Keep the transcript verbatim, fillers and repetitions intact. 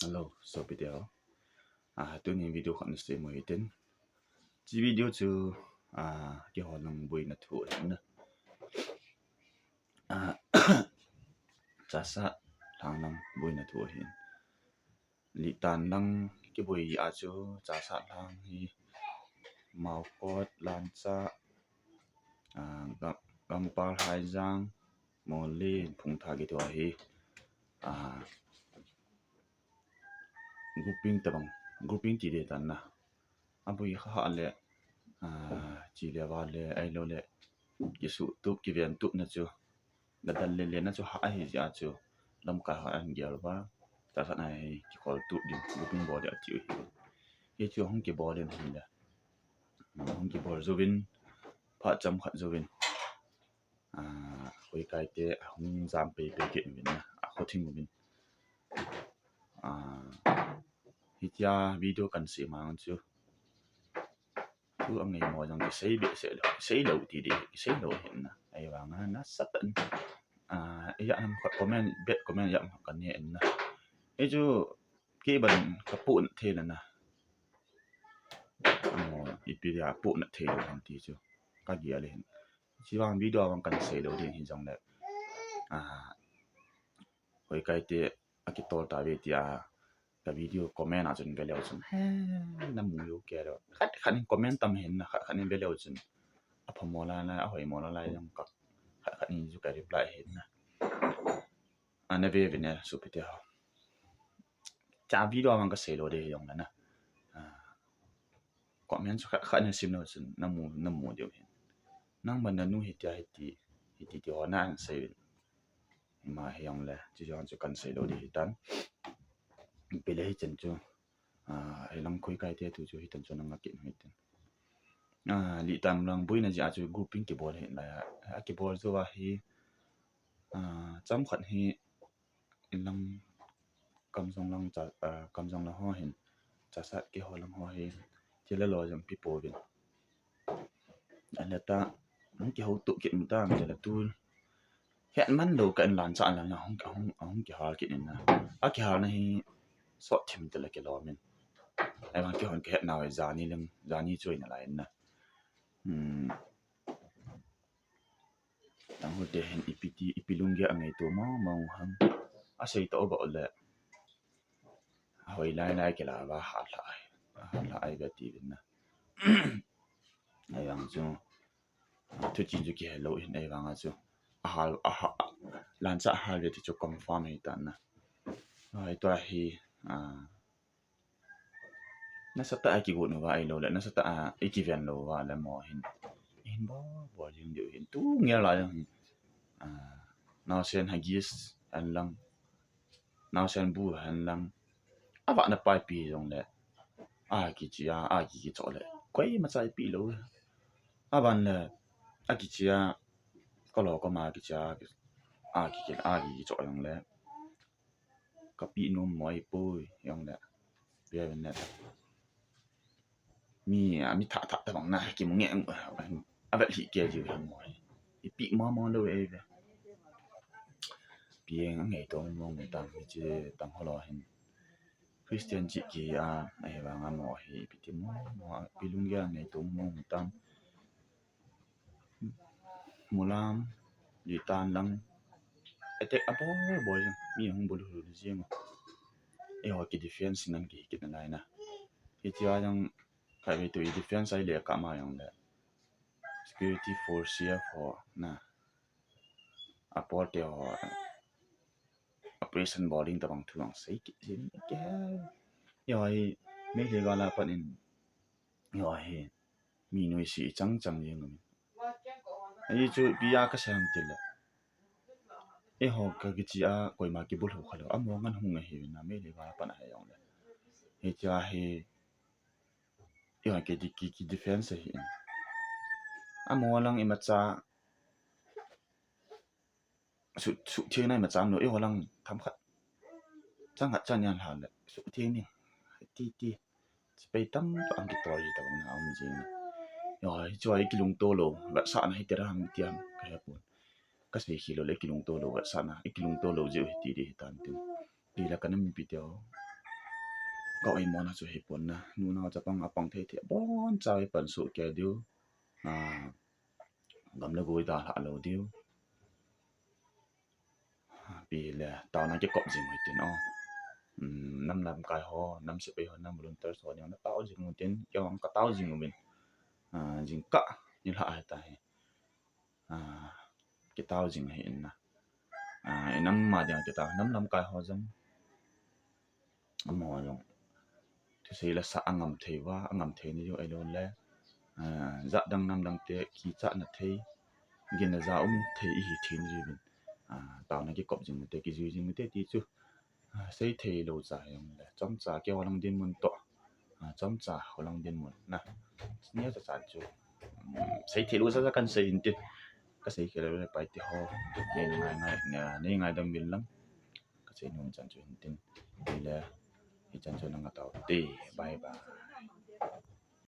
Hello, sopite ho. Ah, tuni video khat nasei mo hitin. Hiche video chu, ah, keiho lang boina thu ahin na. Ah, Chassad lang lang boina thu ahin. Litan lang kiboi a chu Chassad lang hi Maokot, Lancha, ah, Ga-, Gampal, Haijang, Mole, Phungtha kiti ho hi, ah, grouping tabang, grouping ti ding tan na. Aboi kha le, ah, chi le va le, ahilou le, kisuh tup, kiven tup na chu. Gadal le le na chu ha ahi jeh a chu. Lamkai ho an gel uva. Chassad a hi kikhol tup ding, grouping bol ding atiu hi. Hichu hung kibol in hin le. Hung kibol jouvin, phat chomkhat jouvin. Ah, Khoikai te ahung jam pei pei kit uvin na, akhothing uvin. Ah, hitia video kan sei mang chu. Thu angai mo jong kisei behseh lou, kisei lou ti ding, kisei lou hin na. Ahivanga nasatah in, ah, ijat ham khat comment, bad comment ijat ham khat kan ne in na. Hichu kei ban kapoh thei na na. Amo, ipi dia poh na thei lou ham ti chu kagel in. Hiche vang video vang kan sei lou ding hijongle. Ah, Khoikai te akitol tave tia ka video comment a chun ve leu chun, he, namu u kei lou. Khat khat in comment tam hin na, khat khat in ve leu chun, apha mo lai lai, ahoi mo lai lai jong ka, khat khat in chu ka reply hin na. Ana ve uvin e, sopite ho. Hiche video vang kasei lou ding hijongle na. Ah, comment chu khat khat in sim leu chun, namu, namu diu hin. Nangma nanu hitia hiti, hiti ti ho na an sei uvin. Ima hijongle, hiche jong chu kan sei lou ding hitan. Ipi le hichen chu, ah, hilang Khoikai te thu chu hitan chu nanga kit hitin. Ah, Litan lang boina jeh a chu grouping kibol hin lai a, akibol jou a hi, ah, chomkhat hi, ilang Kamjong lang cha, ah, Kamjong lang ho hin, Chassad keiho lang ho hin, thil le lo jong pe pouvin. Ahile ta, hung kihou tup kit um tan, ahile tu, het man lou ka in Lancha lang na, hung, hung, hung kihal kit in na. Akihal na hi, sot thim tah le kilom in. Ahivang keihon kahet nau hi jani leng, jani choi nalai in na. Hmm. Tangkhul te hin ipi ti, ipi lunggel angaito mong mong ham. Asei toh bou le. Ahoi lai lai kila va hat lha ai. Hat lha ai ve ti uvin na. Ahivang chu, ah, thu chin chu kihe lou hin ahivang a chu. Ahal, aha, Lancha ahal ve ti chu confirm hi tan na. Ahoi tua hi, ah, nasatah a kigot uva ahilou le, nasatah a ikiven lou uva le mo hin. Hin bol, bol jing diu hin. Tu ngel lai jong hin. Ah, naosen Huggies hen lang. Naosen bu hen lang. Avahna pa ipi jong le. Akiche a, aki, kichoh le. Koimacha ipi lou. Aban le. Akiche a. Kalo koma kiche a. Aki, aki, kichoh jong le. Kapi nom mo ahipoi, jong le. Pia ven le. Mi, a mi thah thah tabang na, kimu nge, a vet lhih kei jiu hi mo. Ipi mo mo lou e ve. Pia ngaito mong mong tam, hiche Tangkhul ho hin. Christian chih kihi a, ahivang a mo hi, ipi ti mo mo, ipi lunggel ngaito mong mong tam. Mulam, Litan lang. Attack abol bol jeng, mi hung bol hul jeng. Eiho ki defense nan ki kit nalai na. Hitia jong khatvei tu i defense ahile kama jong le. Security force C F ho na. Apol te ho. Operation bol ding tabang thu jong sei kit jin ke. Eiho hi, Meitei gal a pat in. Eiho hi. Mi noise chang chang jeng um. Ahi chu ipi a kasei ham tile. Eiho ka kiche a koima kibulhou kha lou. Amo ngan hung ahi na Meitei gal a pat a hi jong le. Hitia hi. Eiho ki, ki, ki defense ahi. Amo lang imacha. Su, suhtheng na imacha um lou, eiho lang themkhat. Chang khat chan yan lha le. Suhtheng ni. Ti, ti. Spei tam to ang kitol ji tabang na um jing. Eiho, hichu a ikilungto lou. Vetsahna hiti ham ti ham. Ka he pon. Kasei khel lou le ikilungto lou. Vetsahna. Ikilungto lou jeh u hiti ding hitan tin. Ti la kana mipi te ho. Ka oimona chu hipon na, nunao chapang apang thei thei, abon chauva ipansoh kei diu. A, gam le gou idalhah lou diu. Ipi le, taona kikop jing u hitin o. Um, nam lamkai ho, nam sepai ho, nam volunteer ho, jong na tao jing u hitin, kei jong ka tao jing uvin. A, jingkah nilhah hita hi. A, kitao jing ahi in na. A, inam ma dinga kitao, nam lamkai ho jong. Amaho jong thusei le sah angam thei uva, angam thei ni diu ahilou le, a, jat dang nam dang te kichat na thei, ginna ja um thei ihi thei ni diuvin. A, taona kikop jing u te, kijui jing u te ti chu, a, sei thei lou cha jong le, chomcha keiho lang dinmun toh, a, chomcha ho lang dinmun na. Nia cha chan chu, um, sei thei lou cha cha kan sei in tin. Ka sei khel le pai ti ho, nei ngai ngai, nei ngaidam uvin lang. Ka sei nom chan chu hin tin. Hile, hichan chu nanga tao te. Bye bye.